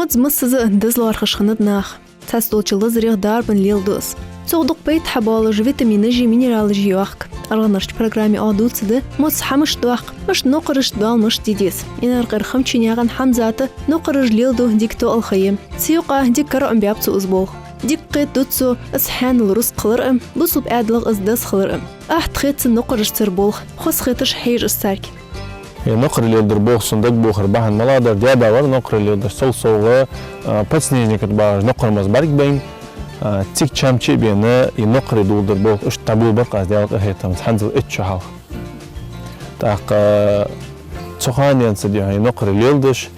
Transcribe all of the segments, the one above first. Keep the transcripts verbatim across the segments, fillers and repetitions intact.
Из массаза а деза лоархӀаш хиннад наха. Цхьацца долча лазарех дарбан леладу из. Цох дукха пайда хьабоалаш витаминаши минералаши йохк. АргӀанарча программе оаха дувцаргда, мосса хӀамаш дохк, мишта нокхарашта доал мишта де деза. Инаркъера Хамчинаькъан Хьамзата нокхараш леладу дика тоъал ха я. Цу юкъа дика караӀам баьб цо из болх. Дика кхетаду цо из хьаьнала рузкъа хилар а, бусалба Ӏаьдалах из деза хилар а. Ахьт хет цун нокхарашцара болх, хоза хеташ хьежа из царга. Е нокхар леладар болх сона дагабохар бахьан малагӀа дар, даь-да вар нокхар леладар, цул совгӀа, а, подснежника тӀа багӀаш нокхар моза бӀаргабайна, а, цига чам чу а бена, е нокхаре доладар болх иштта дӀаболабар-кх аз, Даьла къахетамца, хӀанзал итт шу хьалха. ТӀаккха цу хана денз, дий хьона, е нокхар леладеш,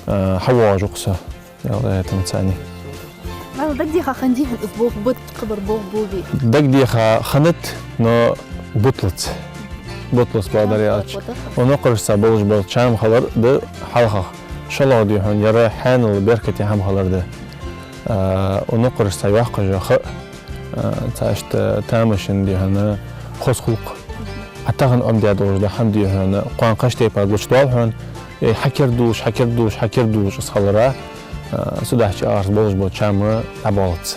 а, хьавоагӀаш ва-кх со. Ялла, э, там цани. Валла дагадеха хиннадий хьона из болх, бут кхабар болх болабий? Дагадеха хиннад, но бутлац. Бутлац бадар яьлча. Укх нокхарашца болаш бола чам хилар да хьалхагӀа. ШоллагӀа, дий хьона, яра хьаьнала беркате хӀама хилар да. А, укх нокхарашца йоаккхаш йола ха а, а, цхьа иштта тамашийна, дий хьона, хоза хул-кх. А тахан Ӏомадаь долаш дола хӀама, дий хьона, кхоана кхыча тайпара лучадоал хьона, э, хьакердалуш, хьакердалуш, хьакердалуш из хилара, а, цудухьа аргӀа болаш бола чам дӀабоалац.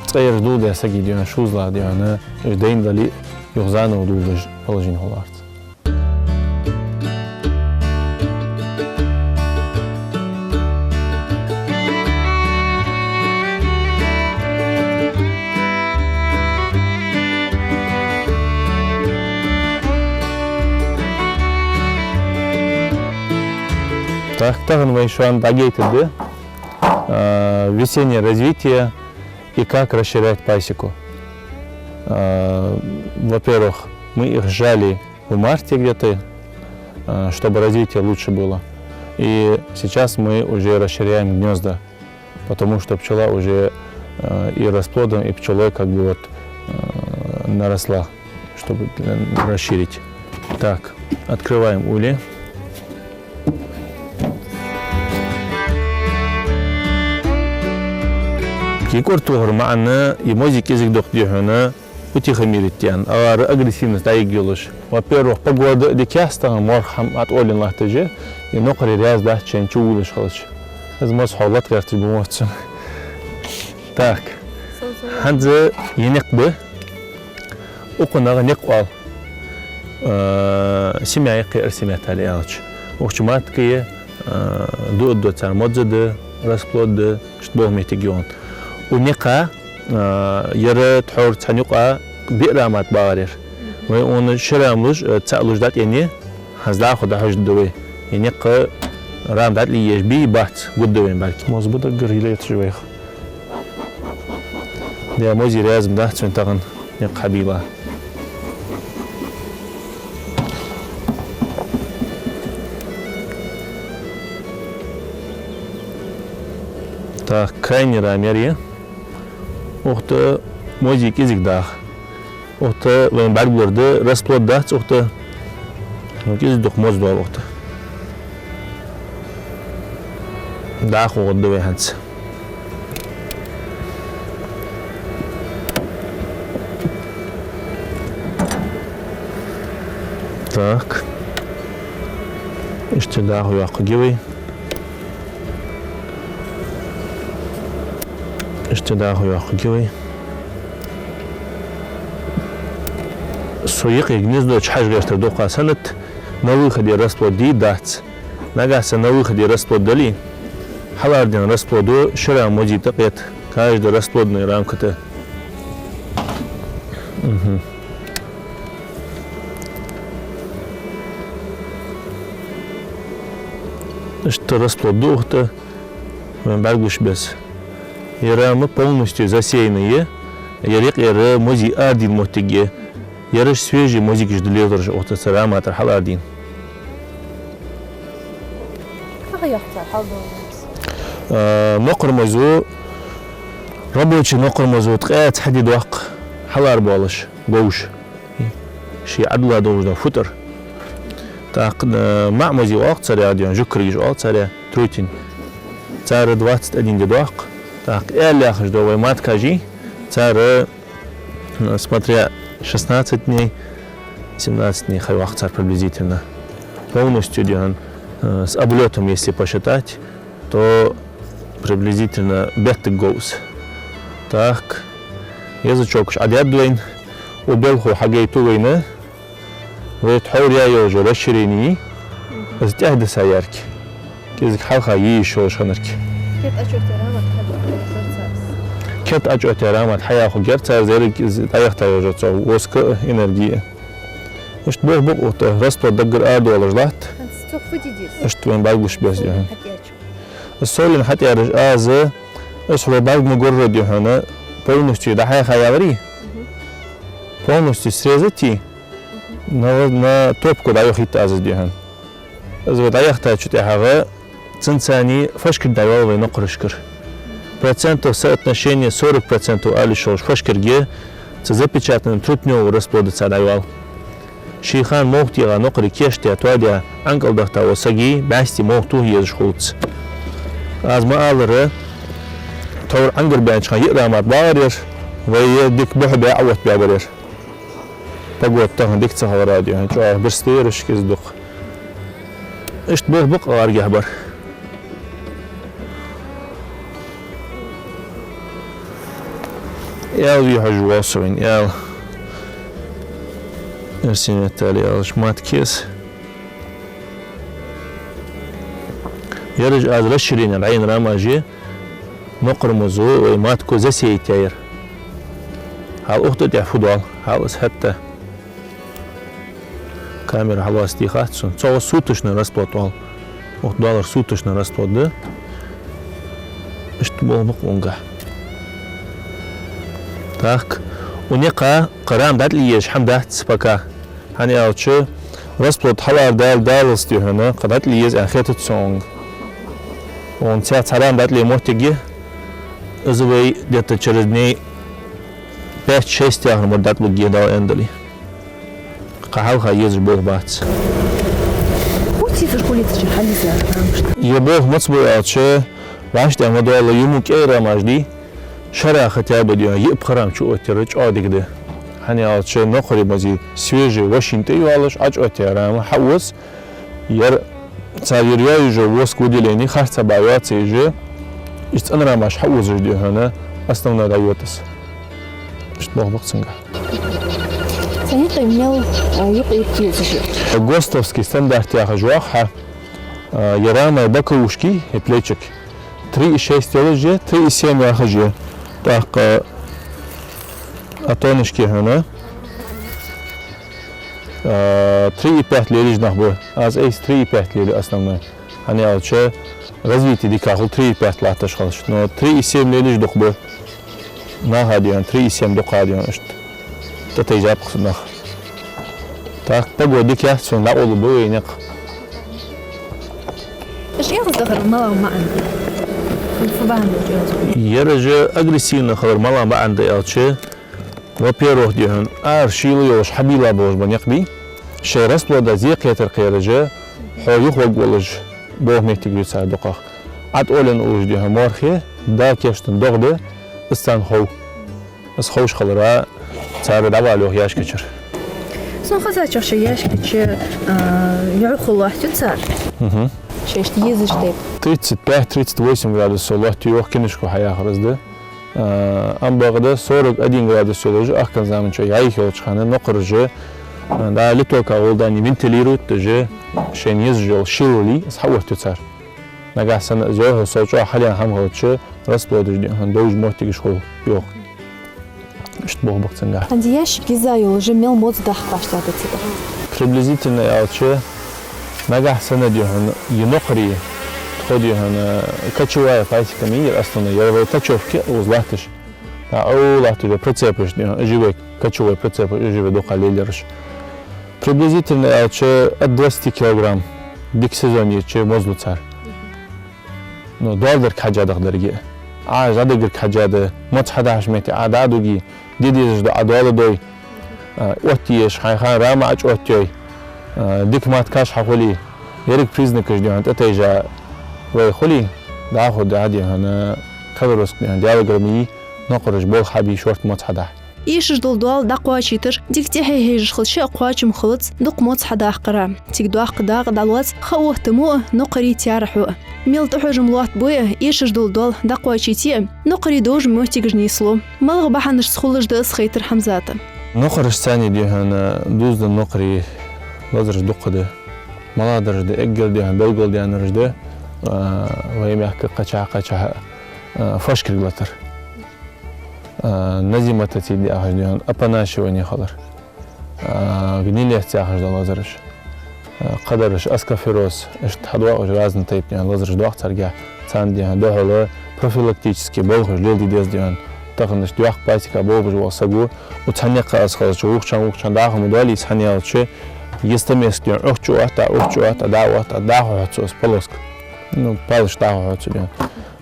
Цкъа ераш доладаь саг, дий хьона, шозлагӀа, дий хьона, уж дайна дале а, юха заново доладеш положени хул-кх. Так, тахан вай шоана дӀагойтаргда, а, весеннее развитие и как расширять пасеку. А, во-первых, мы их сжали в марте где-то, а, чтобы развитие лучше было. И сейчас мы уже расширяем гнёзда, потому что пчела уже, а, и расплодом, и пчелой как бы вот, а, наросла, чтобы, э, расширить. Так, открываем ульи. КӀордатохара маӀан, е мозе кӀезига дукха, дий хьона, утихомирить де аьнна, агӀара агрессивность дӀаяргйолаш. Во-первых, погода а дика яц тахан, морх хӀама а тӀолен латташ я, е нокхаре раьза дац шоай чу воалаш хилча. Из моз хьо лата гӀерташ ба моццун. Так. ХӀанз е никъ да. Укханах никъ оал. Э, семья я-кх ер, семья тӀа аьлча. Укх чу матка я, э, дуадду цар, модз да, расплод да, иштта болх моттиг я укхун. Укх никъа, э, яра тхьовра цхьан юкъа биъ рам тӀа багӀар яр. Вай укхун ши рам луш, э, цаӀ луш дӀатӀаенна, хӀанз дӀахо дӀахьожаргда вай. Е никъ рам дӀатӀале еш бий, бац, гургда вайна бӀарга. Моз ба даггара леташ вайх. Даь, мозе раьза ма дац вайна тахан никъ хьабийлла. Так, крайний рам яр е. Укх тӀа мозе кӀезига даха. Укх тӀа вайна бӀаргагуш да, расплод дац укх тӀа. Ну, кӀезига дукха моз доал укх тӀа. ДӀахо гӀоргда вай хӀанз. Так. Иштта дӀахо йоаккхаргья вай. Иштта дӀахо йоаккхаргья вай. Со юкъе гнездо чу хьажа гӀертар дукха санат, на выходе расплод дий, дац. Нагахьа санна на выходе расплод дале, хьалараденна расплодо ши рам мозе тӀакхет, каждый расплодной рамка тӀа. Мгм. Иштта расплод да укх тӀа, вайна бӀаргагуш бесса. Ер рама полностью засеянный я, ер юкъера мозе арадийна моттиг я. Ераш свежий мозигаш да лелараш укх тӀа цу рама тӀара хьаларадийна. Ах, яхца хьал долаш. Э, нокхар мозо, рабочий нокхар мозо ткъаь цхьа ди доаккх хьаларабоалаш, говш. Ший Ӏадала долаш да футӀар. ТӀаккха, э, маӀа мозе оал-кх царех, дий хьона, жугкаргаш оал-кх царех, трутень. Цар двадцать один ди доаккх. ТӀаккха аьлла яхаш да вай маткаши, цар Э, смотря шестнадцать дней, семнадцать дней хьайоаккх цар приблизительно. Полностью, дий хьона, э, с облётом, если посчитать, то Приблизительно беттага гов из. Так, язычокаш Ӏадаьд вайна, укх балхо хьагойту вайна, вай тхьовра яь йолча расширени, из тӀехьа диса яьрга. КӀезига хьалха е йиш йолаш хиннарг. Керда Ӏочуоттаяь рамад хьадоагӀа герцарс. Керда Ӏочуоттаяь рамад хьаяху герцарс, ерриг из дӀаяхийта йолча цу воска а, энергия а. Иштта болх ба-кх укх тӀа, расплод даггара арадоалаш латт. ХӀанз цох фу де деза? Иштта вайна бӀаргагуш беза, яхаш. Солин хьатӀаьржа. Солин хьатӀаьржа аз, аз хьо бӀарг ма гурра, дий хьона, полностью дӀахьаьха яларий? Мгм. Полностью срезать е, мгм, на, на топку дӀайохийта аз, дий хьона. Из вай дӀаяхийтачул тӀехьагӀа цунца цхьана фашкарг дӀайоал вай нокхарашкара. Процентов соотношение сорок процентов ала йиш йолаш фашкарг цу запечатанном трутневом расплодаца дӀайоал. Ший хана мовха тӀехьа нокхарий кийчдаь, тоадаь, Ӏанкъал дахта вола саг бӀаьсти мовха тоха езаш хул цо. Аз ма аллара, тхьовра Ӏангар баьннача хана йиъ рамад багӀар ер, вай е дика бухьа баь Ӏооттабаьбар ер. Погода тахан дика ца хилара, дий хьона, чӀоагӀа бирста ераш кӀезига дукха. Иштта болх ба-кх гӀаргех бар. Аьла ве хьожа воал со вайна, аьла. Эрсий меттала аьлча, матка из. Ераш аз расширени дӀаяьнна рамаш я, нокхармозо вай матко засеять яьяр. Хьал укх тӀа тӀехьа фу доал, хьал из хӀаьта. Камера хьалоацаш дийхад сона. Цох суточный расплод оал. Укх тӀа доалар суточный расплод да. Иштта болх ба-кх укхангахь. Так, укх наькъа кхы рама дӀатӀале езаш хӀама дац пока. ХӀана аьлча, расплод хьалара дал-, даллалца, дий хьона, кхы дӀатӀале еза аьнна хетац сона укханга. Укханна цхьа рама дӀатӀале моттиг я, из вай где-то через дней пять-шесть яхар мара дӀатӀалургья, Дала аьнна дале. Кхы хьалха езаш болх бац. Хуртица школица чу хьалица рамаш. Ер болх маца ба аьлча, вӀаштӀехьа ма доалла, юмо кӀера рамаш дий, шера хотя бы, дий хьона, йиъ-пхи рама чуоттаяр чӀоагӀа дика да. ХӀана аьлча, нокхарий мазий свежий вошин тӀа йоалаш, Ӏочуоттаяь рама хьаоза, ер цар ер йоаеш йола воск выделени харцахьа баь йоацаш, из цӀена рамаш хьаозаш, дий хьона, основной дӀайода из. Иштта болх ба-кх цунгахь. Цхьан юкъе мел, а, юкъ йита езаш я? ГОСТовский стандарт яхаш йоах хьа, а, ер рамай боковушки, ер плечик, три и шесть йолаш я, три и семь яхаш я. ТӀаккха, а, тонышки хьона, а, три и пять лелаш нах ба. Аз айса три и пять лелаю основной. ХӀана аьлча, развитие дика хул, три и пять латташ хилча. Но три и семь лелаш дукха ба. Наха, дий хьона, три и семь дукха, дий хьона, иштта. ТӀатайжаб-кх цу наха. Так, погода дика яц, вайна дӀакъовла ба вай наькъ. Уж эгӀаздахар малагӀа маӀан да? Фу бахьан долаш эгӀаздахар? Ераш агрессивни хилар малагӀа маӀан да аьлча, во-первых, дий хьона, ара шийла йолаш хьабийла болаш ба наькъ бий. Шоай расплода зе кхетар кхераш, хьо юхаваргволаш бола моттиг я цар дукхагӀа. ӀотӀаоалаенна уллаш, дий хьона, морхе, да кештан догӀа да, из царна хов. Из ховш хилара цар дӀавала йоах яьшка чура. Сона хезачох шоай яьшка чу, а, йӀовхал лоаттаю цар? Мгм. Шоашта езаш тайпа. Тридцать пять, тридцать восемь градусов лоаттаю йоах, кинашка хьаяхар из да. А, ам бакъда сорок один градус йолаш ахкан заман чу йӀайха йолча хана нокхараш, а, да, литока гӀолла дани вентилировать деш, шоайна езаш йола шийла лий, из хьаоттаю цар. Нагахьа санна из йӀовхал сов чӀоагӀа хьалъяьнна хӀама хилча, расплодаш, дий хьона, довзаш моттигаш хул йоах. Иштта болх ба-кх цунгахь. ХӀанз яьшка йиза йолаш мел моцадахьа кхоачашдергда цигара? Приблизительно аьлча, нагахьа санна, дий хьона, ер нокхарий, тхо, дий хьона, кочевая пасека ма йий ер основной, ер вай точёвка укхаза латташ. ТӀаккха латташ прицепаш, дий хьона, уж вай кочевой прицепаш, уж вай дукха лелаераш. Приблизительно аьлча, от двадцати килограмм дика сезон йича мозлу цар. Ну, доаладарга хьежжа даха деррига. Ӏа дӀадигарга хьежжа да, моцаш хьадахьача метте Ӏа дӀадуге, де дезаш да Ӏа доаладой, а, оттае езаш хьай хана рама Ӏочуоттайой, а, дика матка хьахуле, ерриг признакаш, дий хьона, тӀатайжа вай хуле, дӀахо да, дий хьона, кавыроск, дий хьона, Даьлагара ма йий, нокхараш болх хьабе, шортта моцаш хьадахьа. Эшаш дола доал дӀакхоачийташ, дика тӀехье хьежаш хилча а кхоачам хилац дукха моц хьадаккхара. Цига доккха дакъа дӀалоац ха оттамо а, нокхарий таьрахьо а. Мел тӀахьожам лоаттабой а, эшаш дола доал дӀакхоачийте а, нокхарий довжа моттигаш нийслу. МалагӀа бахьанашца хулаш да из, хайтар Хьамзата. Нокхараш царна дехьана дуздан нокхарий лазараш дукха да. МалагӀдараш да, эггара дехьа белгалдаьннараш да, а, вай мехка кхача-кхача, а, фашкарг латар. А, назематоцит яхаш дехьана, опонашивание хилар. А, гнилец яхаш да лазараш. А, кхадараш, аскофероз, иштта хьадоагӀаш разный тайпа дехьана лазараш доагӀа царгахь. Царна дехьана духьала профилактически болхаш леладе деза дехьана. Тахан иштта йоккха пасека болхаш вола саг ва, цхьан наькъа аз хилча, вокханна, вокханна дӀахо ма доаллий из, хӀана аьлча, гистамеск дехьана Ӏочу отт, Ӏочу отт, дӀа отт, дӀахо хьоц из полоска. Ну, палаш дӀахо хьоц дехьана.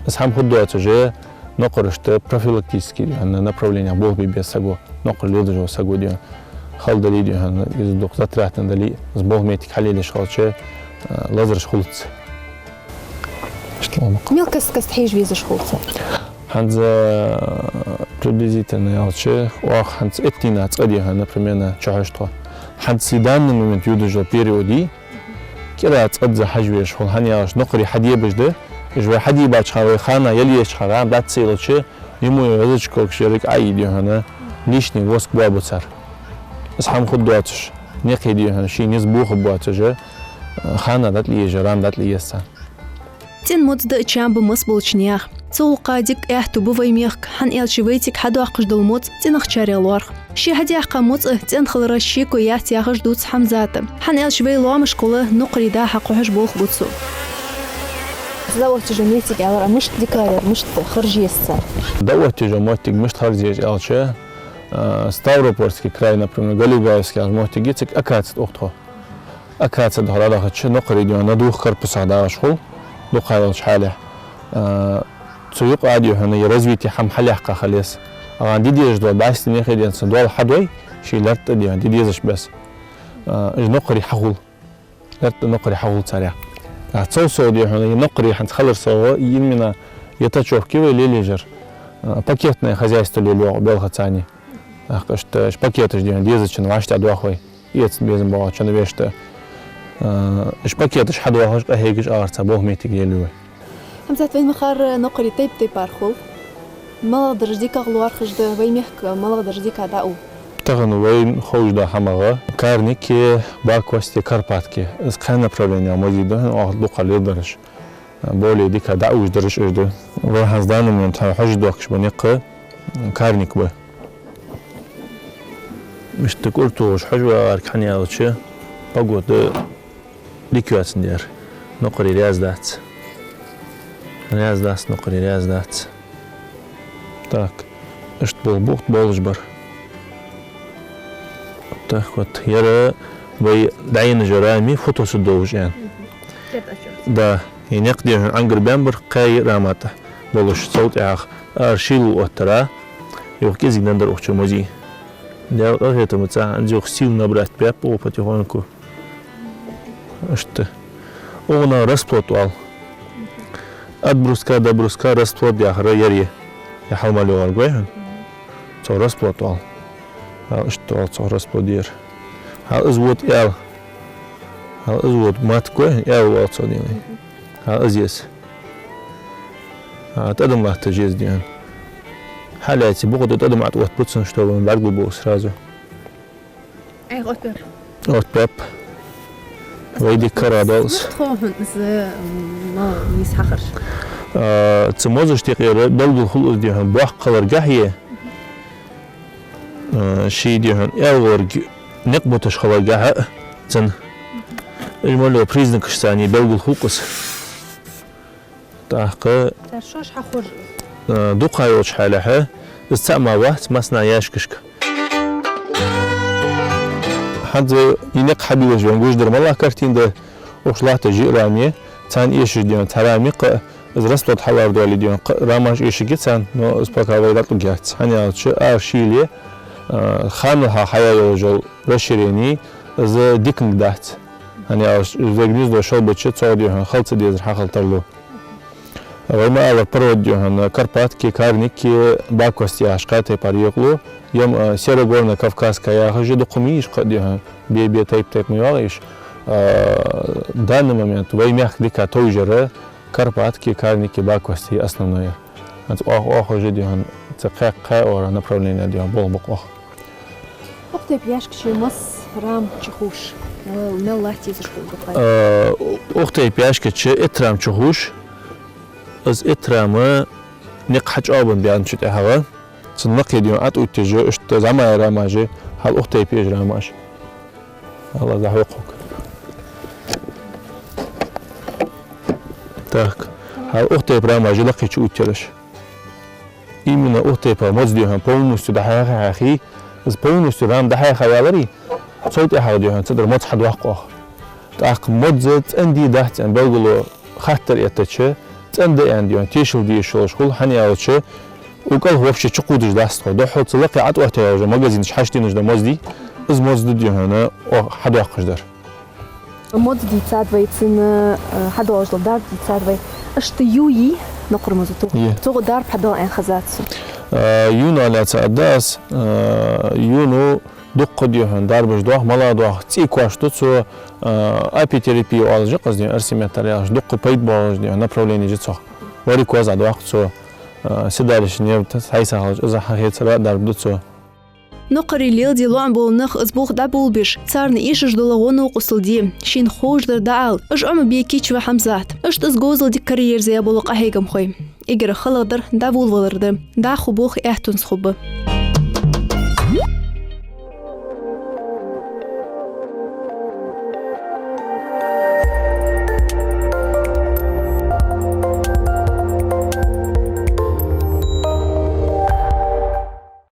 Из хӀама хургдоацаш, нокхарашта профилактически дехьана направленех болх бе беза саг ва, нокхараш леладеш вола саг ва дехьана. Хала дале а дехьана, из дукха затратно дале а, из болх моттиг хьалелаеш хилча, а, лазараш хулац. Иштта ламакх. Мел каст-каста хьежа везаш хул цар? ХӀанз, а, приблизительно аьлча, оаха хӀанз эттийна цкъа дехьана, примерно, чухьожа тхо. ХӀанз данный момент йодаш йола период я, кӀира цкъаза хьажа везаш хул, хӀана аьлча нокхарий хьадебаш да, уж вай хьадийбача хана, вай хана яла езача хана, рам дац ца елча, йимуй везача когаш ерриг Ӏайи дехьана, лишний воск боабу цар. Из хӀама хургдоацаш, никхий дехьана, ший низ бохаргбоацаш, хана дӀатӀале еза, рам дӀатӀале еза царна. ЦӀен моз да чамба масса болча наьха. Цу гӀулакха дика аьттув ба вай мехка, хӀана аьлча вай цига хьадоаккхаш дола моз цӀенагӀчарех лоархӀ. Ше хьадийхка моцӀа цӀена хиларах шеко яц яхаш дувц Хьамзата. ХӀана аьлча вай лоамашкахула нокхарий дӀа-хьа кхухьаш болх бу цо. ДӀаоттаеш йола моттиг аьлар, а мишта дикагӀа яр, мишта харжа еза цар? ДӀаоттаеш йола моттиг мишта харжа еза аьлча, а, Ставропольский край, например, Галигаевский яхаш моттиг я, цига Акаци тӀа ухтхо. Акаци тӀа хьадахача, нокхарий дехьана двух корпусах дагӀаш хул, дукха йолча хьале. А, цу юкъа дехьана и развитие хӀама хьалъяккха хила еза. Ага де дезаш дола бӀаьсти нехи денца доал хьадой, ший лаьрта тӀа дехьана де дезаш беса. А, уж нокхарий хьахул. Лаьрта тӀа нокхарий хьахул царех. А, цул совгӀа дехьана, и нокхарий хӀанз хилар совгӀа, и именно ятачовки вай лелаеш яр. А, пакетное хозяйство лелаю белха цани. ТӀаккха иштта, иштта пакеташ дехьана дезачун вӀаштӀехьадоах вай. Эца безам боагӀача вешта, а, уж пакеташ хьадоахаш, къахьегаш, агӀарца болх моттиг лелаю вай. Хьамзат, вай мехка нокхарий тайп-тайпара хул. МалагӀдараш дикагӀа лоархӀаш да, вай мехка малагӀдараш дикагӀа дӀаувл? Тахан вайна ховш дола хӀамагӀа Карники, Бакости, Карпатки. Из кхаь направлени мозий да, оаха дукха леладараш. Более дика дӀаувш дараш уж да. Вай хӀанз данный момент хьо-, хьожаш доахкаш ба никъ Карник ба. Иштта кӀур тохаш хьожа вагӀарг, хӀана аьлча, погода дика йоацандаь. Нокхарий раьза дац. Раьза дац, нокхарий раьза дац. Так, иштта бола бухт болаш бар. Так вот, яра вай дӀаенна жара ми фу тосу довж эн. Мгм. Кет ачух. Да, и никъ дехьана Ӏангар бен бар кхаь рамата болаш, цул тӀехьагӀа ара шийла оттара, юха кӀезига нандар ухча мозий. Дел къахетама цахьан зух сил набрать беп, о, потихоньку. Иштта. Огна расплод оал. От бруска до бруска расплод яхар яр е. Я хьалмалёгӀар гой хьона? Цо расплод оал. Хьал иштта оал цо расплод яр. Хьал из вот ял. Хьал из вот мат гой хьона, ял оал цо дийна. Хьал из ес. А, тӀадам латташ еза дийна. Хьал яйци буху да тӀадам ат вот пуцун, что он бардл был сразу. Ай, оттаб. Оттаб. Вай дика кара долас. Мишта хов хьона из, м, ма, нийса хьахараш? А, цу мозаш тӀехьара белгал хул из дехьа, боккха хиларгахьа, а, ший дехьа, аьлгӀорг никъ буташ хиларгахьа, цун. Из мало признакаш санна белгал хул из. ТӀаккха, цар шоаш хьахоржа, э, дукха йолча хьалехьа, из цаӀ ма вац массанахьа яьшкашка. ХӀанз из никъ хьабийлаш вайна гуш дар малагӀа картина да, укх латташ жиъ рам я, царна эшаш дийна цхьа рам я-кх, из расплод хьалар доале дийна, кхы рамаш эшаргья царна, но из пока вай дӀатӀалургьяц. ХӀана аьлча, ара шийла, э, ханал хьа хьаяь йолаш йола расширени, из диканга дац. ХӀана аьлча, из вай гнездо шалбача, цо дехьа хала ца дезар хьахила тарлу. Вай ма аллара, провод, дий хьона, Карпатки, Карники, Бакости яхаш кхаь тайпара екъалу, ем, а, Северо-Горно-Кавказская яхаш а дукха ма йий уж, кхы, дий хьона, бе-бе, тайп-тайпара ма йоагӀий уж. А, данный момент вай мехка дика товжар Карпатки, Карники, Бакости основное. ХӀанз оаха, оаха уже, дий хьона, цу кхаь, кхаь оагӀора направление, дий хьона, болх бу-кх оаха. Укх тайпа яьшка чу масса рама чу ховш, мел, мел латта езаш хул дукха? Э, укх тайпа яьшка чу итт рама чу ховш, из итт рама никъ хьачӀоагӀбенна баьнначул тӀехьагӀа, цун лакхе, дий хьона, ӀотӀаоттаеш, иштта зӀамагӀа рамаш, хьал укх тайпа еш рамаш. Аллах захьу кхук. Так. Хьал укх тайпа рамаш лакхе чу оттаеш. Именно укх тайпара моз, дий хьона, полностью дӀахьаьха-хьаьхий, из полностью рама дӀахьаьха валаре, цул тӀехьагӀа, дий хьона, цу тӀара моз хьадоаккх оаха. ТӀаккха моз цӀена дий, дац аьнна белгало хаттар эттача, цӀена да аьнна, дий хьона, тешал де йиш йолаш хул, хӀана аьлча, укхаза вообще чукхувдаш дац тхо. Духхьал цу лакхе ӀотӀаоттаяь уже магазинаш хьаштенаш да моз дий, из моз да, дий хьона, оаха хьадоаккхаш дар. Моз дийцад вай, цун, э, хьадоалаш дола дарба дийцад вай. Иштта ю йий нокхармоза тӀа? Е. Цо дарба хьадоал аьнна хезад сона. Э, юна лаьца аргда аз, э, юно дукха, дий хьона, дарбаш доах, мала доах, цӀий коаш ду цо, э, апитерапия оалаш я-кх из, дий хьона, эрсий меттала аьлча, дукха пайда боагӀаш, дий хьона, направление я цох. Варикоз а доаккх цо, э, седалищный нерв, тас хьайса хилча, из хьахецар а дарба ду цо. Нокхарий леладе лоӀам бола нах из болх дӀаболабеш, царна эшаш дола гӀо новкъостал де, шийна ховш дар дӀаала, уж Ӏомабе кийча ва Хьамзат. Иштта из говзал дика караерзаяь бола къахьегамхой. Эггара халагӀдар дӀаволавалар да, дӀахо болх аьттонца хургба.